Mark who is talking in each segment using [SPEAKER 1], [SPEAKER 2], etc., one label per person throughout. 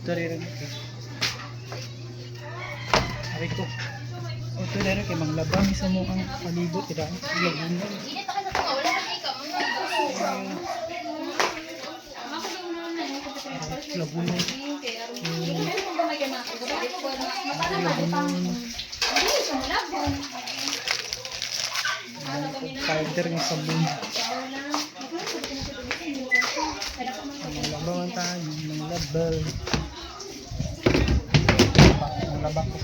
[SPEAKER 1] Udto rin kay. Aray ko. Udto rin kay manglaba mi sa mo ang palibot ira. Labunan. Labunan. Labunan. Powder ng sabon. Manglaba man tayo, manglaba. Manglaba ko.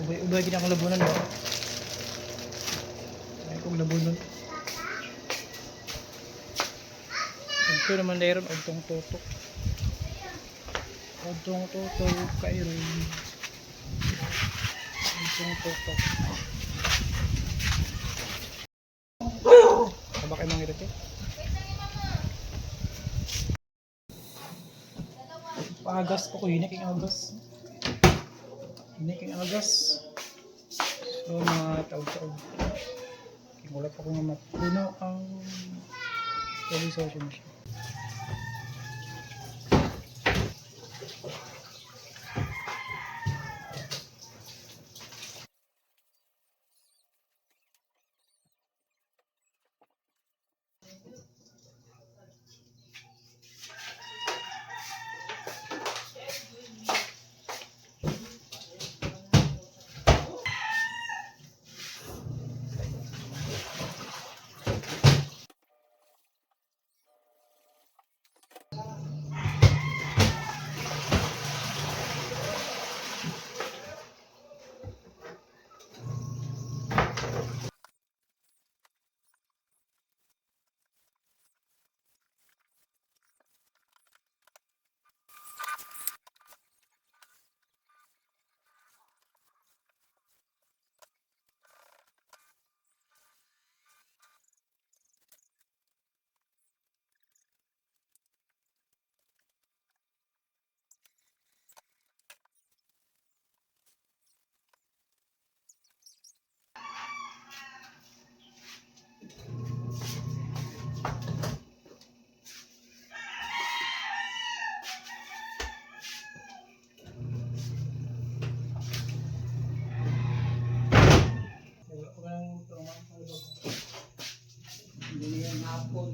[SPEAKER 1] Ubay-ubay gid akong labunan ba? Ay kong labunan. Ito naman meron og tutok. Ogtong tutok kay ron. Ogtong tutok. Aba kay mga irate. Pagas po ko, hinik ang agas. Hinik ang agas. So mga taog-taog. Kaya wala pa ko nga mapuno ang television machine. Wala ko lang ano. Hindi na yan hapon.